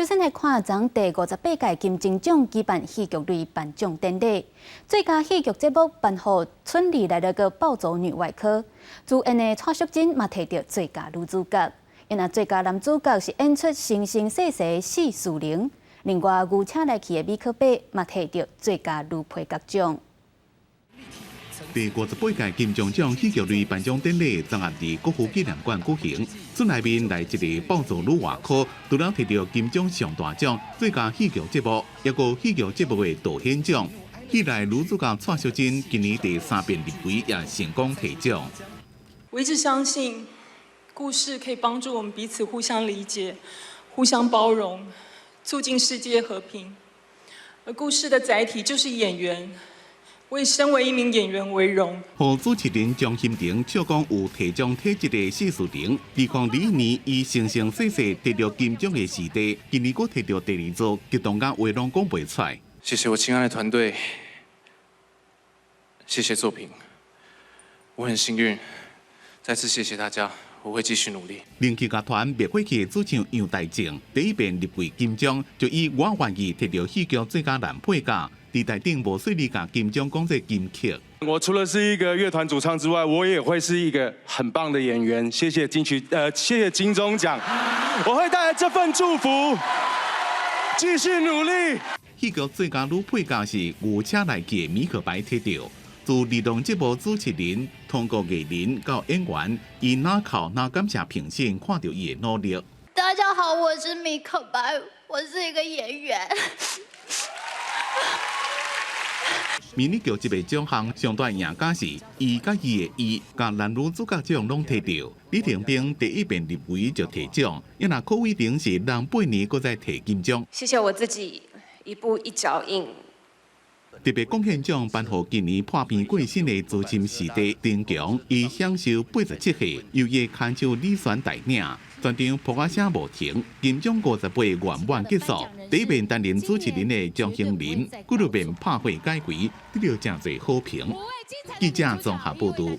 首先來看昨第58屆金鐘獎舉辦戲劇類頒獎典禮，最佳戲劇節目頒予春麗來了個暴走女外科，主演的蔡淑臻嘛提著最佳女主角，因為最佳男主角是演出《生生世世四樹靈》，另外牛車來去的米可白嘛提著最佳女配角獎。第58屆金鐘獎戲劇類頒獎典禮，昨暗佇國父紀念館舉行。村內面來一个暴走女外科，除了提著金鐘上大獎最佳戲劇節目，抑閣戲劇節目的導演獎。戲內女主角蔡淑臻今年第三遍入圍，也成功提獎。我一直相信，故事可以幫助我們彼此互相理解、互相包容，促進世界和平。而故事的載體就是演員。我以身為一名演員為榮。予主持人張欣婷笑講有提獎體質的謝淑玲，2021年以生生世世得著金獎的視帝，今年閣提著第二座，激動甲話攏講袂出來。謝謝我親愛的團隊，謝謝作品，我很幸運，再次謝謝大家，我會繼續努力。人氣樂團滅火器主唱楊大正第一遍入圍金鐘，就以我願意提著戲劇最佳男配角。佇台頂無細膩共金鐘講做金曲。我除了是一個樂團主唱之外，我也會是一個很棒的演員。謝謝金曲，謝謝金鐘獎，我會帶來這份祝福，繼續努力。戲劇最佳女配角是牛車來去的米可白提著，自兒童節目主持人通過藝人到演員，伊哪哭哪感謝評審看著伊的努力。大家好，我是米可白，我是一個演員。迷你劇這個獎項上大贏家是伊佮伊的伊，共男女主角獎攏提著。李廷斌第一遍入圍就提獎，抑若柯偉霆是人8年閣再提金獎。謝謝我自己一步一腳印。特別貢獻獎頒予今年破病過身的資深視帝丁強，伊享壽87歲，由伊牽手李璇帶領，全場噗仔聲無停。金鐘58圓滿結束，第一遍擔任主持人的張興林，幾落遍拍火解圍，得著誠濟好評。記者綜合報導。